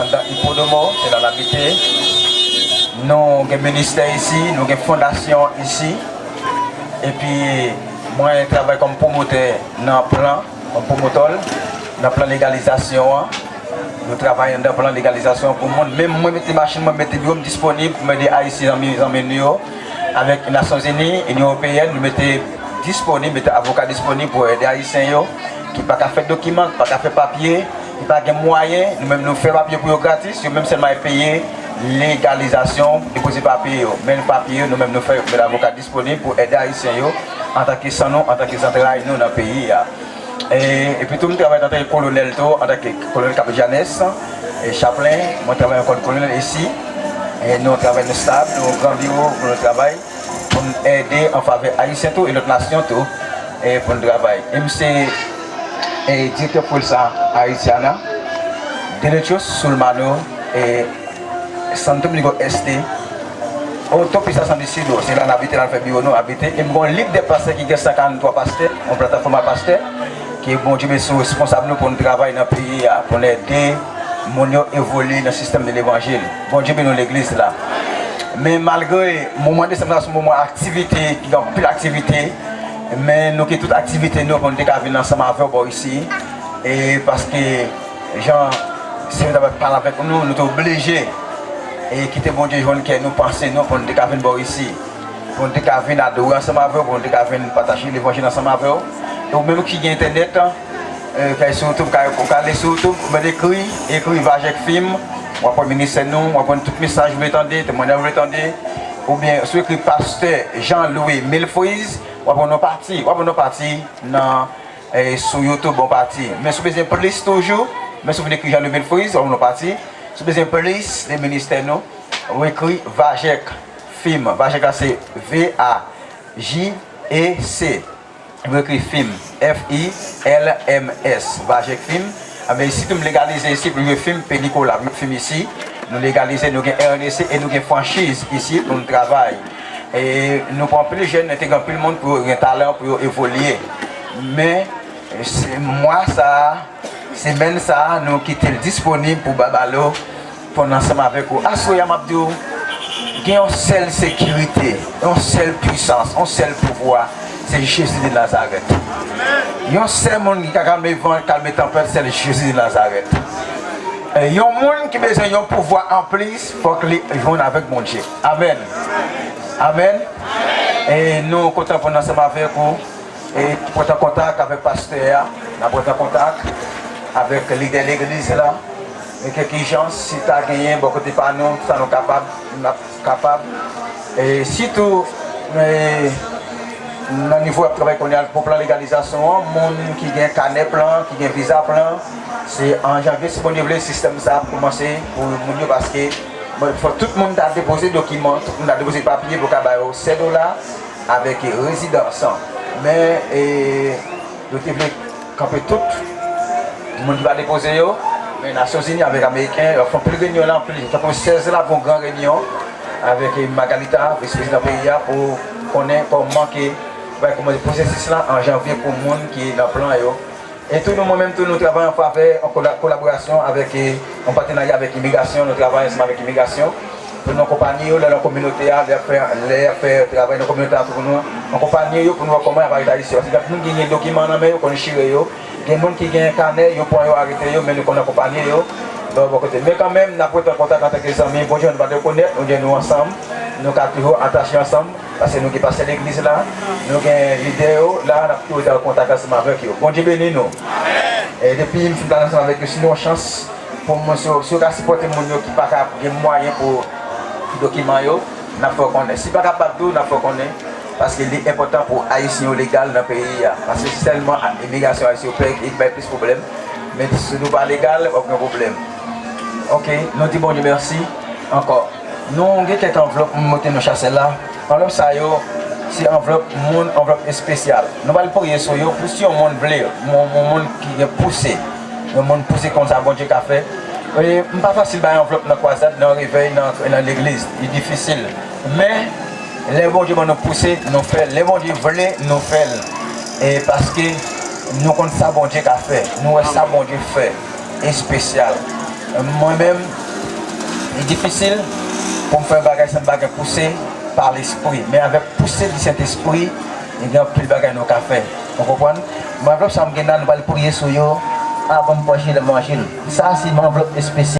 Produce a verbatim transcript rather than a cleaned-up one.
Anndan Hippodomo, se la n abite. Nou gen ministè isi, nou gen fondasyon isi. Epi, mwen travay kòm pwomotè nan plan, kòm pwomotè nan plan legalizasyon an. Nou travay anndan plan legalizasyon pou moun. Menm mwen mete machin mwen, mete biwo m disponib pou m ede Ayisyen zanmi, zanmi nou yo. Avèk Nasyonzini, Inyon Ewopeyèn, nou mete disponib, mete avoka disponib pou ede Ayisyen yo ki pa ka fè dokiman, ki pa ka fè papye, ki pa gen mwayen. Nou menm, nou fè papye pou yo gratis, yo menm sèlman peye legalizasyon, depoze papye yo. Men papye yo, nou menm, nou fè, mete avoka disponib pou ede Ayisyen yo, antanke san nou, antanke zantray nou nan peyi a. E, epi tou, m travay antanke kolonèl tou, antanke kolonèl Capejanes, e, Chaplain, mwen travay ankò kolonèl isi. E, nou travay, nou stab, nou gran biwo pou nou travay, pou n ede an favè Ayisyen tou e lòt nasyon tou, e pou n travay. E m se, e, direktè Fuerza Haitiana, Derecho Humano, e Santo Domingo Este, Autopista San Isidro, se la n abite, la n fè biwo nou abite. E m gen yon lig de pastè ki gen san karant twa pastè, yon platafòm a pastè, ke Bondye beni sou responsab nou pou n travay nan peyi a, pou n ede moun yo evolye nan sistèm de levanjil. Bondye beni nou legliz la. Men malgre moman desanm la se yon moman aktivite, ki gen anpil aktivite, men nou gen tout aktivite nou pou n te ka vin ansanm avè w bò isi. E paske jan Senyè ta pral pale avèk nou, nou te oblije e kite Bondye jwenn kè nou, panse nou, pou nou te ka vin bò isi, pou nou te ka vin adore ansanm avè w, pou nou te ka vin pataje levanjil ansanm avè w. E ou menm ki gen entènèt, e, kay sou YouTube, kay, ou ka ale sou YouTube, ou mèt ekri, ekri Vajèk Film, w ap wè ministè nou, w ap wè tout mesaj ou vle tande, temwanyaj ou vle tande, oubyen si w ekri Pastè Jean Louis Milfriz, w ap wè yon pati, w ap wè yon pati nan e, sou YouTube, yon pati. Men si w bezwen plis toujou, men si w vin ekri Jean Louis Milfriz, w ap wè yon pati. Si w bezwen plis de ministè nou, ou ekri Vajèk Film. Vajèk la se V A J E C. Ou ekri Film, F I L M S. Vajèk Film. Anben, isi tou m legalize isi pou jwe film, pelikila, jwe film isi. Nou legalize, nou gen R N E C e nou gen franchiz isi pou nou travay. E nou pran anpil jèn, nou te gen anpil moun pou yo gen talan, pou yo evolye. Men, se mwa sa a, semèn sa a, nou kite l disponib pou Babalo, pou n ansanm avèk ou. Aswè a, m ap di w, gen yon sèl sekirite, yon sèl pwisans, yon sèl pouvwa, se Jezi de Nazarèt. Yon sèl moun ki ka kalme van, kalme tanpèt, se Jezi de Nazarèt. E yon moun ki bezwen yon pouvwa anplis, fòk li jwenn avèk Bondye. Amèn. Amèn. E nou kontan pou n ansanm avèk ou. E pran kontak avèk pastè a. N ap pran kontak avèk lidè legliz la. E kèk ijans, si ta genyen bò kote pa nou, sa nou kapab, n ap kapab. E sitou, e, nan nivo y ap travay kounye a pou plan legalizasyon an, moun ki gen kanè plan, ki gen viza plan, se an janvye, si Bondye vle, sistèm sa ap kòmanse pou moun yo, paske, bon, fò tout moun ta depoze dokiman, tout moun ta depoze papye pou ka ba yo sèt dola avèk rezidans. Men, e, yo te vle kanpe tout moun ki pa depoze yo, men Nasyonzini avèk Ameriken, yo ap fè anpil renyon la, anpil, tankou sèz la, ap gen yon gran renyon avèk Margarita, vis prezidan peyi a, pou konnen kòman ke, bay kòman pwosesis la an janvye pou moun ki nan plan yo. E tou nou, mwen menm tou, nou travay an favè, an kola-, kolaborasyon avèk, e, an patenarya avèk imigrasyon, nou travay ansanm avèk imigrasyon. Pou nou akonpanye yo, lè nan kominote a, lè y ap fè, lè y ap fè travay nan kominote a tou pou nou, akonpanye yo pou nou wè kòman y ap arete Ayisyen. Paske gen moun ki gen dokiman nan men yo, konn chire yo. Gen moun ki gen kanè, yo pran yo, arete yo, men nou konn akonpanye yo. Bò, bò kote. Men kanmenm, n ap rete an kontak antanke zanmi. Bondye, nou pa rekonèt, nou gen nou ansanm. Nou ka toujou atache ansanm, paske nou gen pastè legliz la, nou gen lidè yo la, n ap toujou rete an kontak ansanm avèk yo. Bondye beni nou. E depi m fin pale ansanm avèk yo, si nou yon chans, pou moun, si yo, si yo ka sipòte moun yo ki pa ka gen mwayen pou dokiman yo, n ap fè w konnen. Si pa kapab tou, n ap fè w konnen, paske li enpòtan pou Ayisyen yo legal nan peyi a. Paske se sèlman a, imigrasyon Ayisyen yo pè, ki bay plis pwoblèm. Men si nou pa legal, w ap gen pwoblèm. Oke, nou di Bondye mèsi ankò. Nou gen kèk anvlòp, m montre nou chasè la. Anvlòp sa yo, se anvlòp moun, anvlòp espesyal. Nou pral priye sou yo, pou si yon moun vle, yon, yon moun ki gen pouse, yon moun pouse konsa Bondye ka fè. E, m pa fasil bay anvlòp nan kwazad, nan revèy, nan, nan legliz. Li difisil. Men, lè Bondye ban nou pouse, nou fè l. Lè Bondye vle, nou fè l. E paske nou konn sa Bondye ka fè. Nou wè sa Bondye fè. Espesyal. Mwen menm, li difisil pou m fè bagay san bagay pouse pa Lespri. Men avèk pouse di Sentespri, gen anpil bagay nou ka fè. Ou konprann? Men anvlòp sa m gen la, nou pral priye sou yo avan m pran jil, manje l. Sa se yon anvlòp espesyal.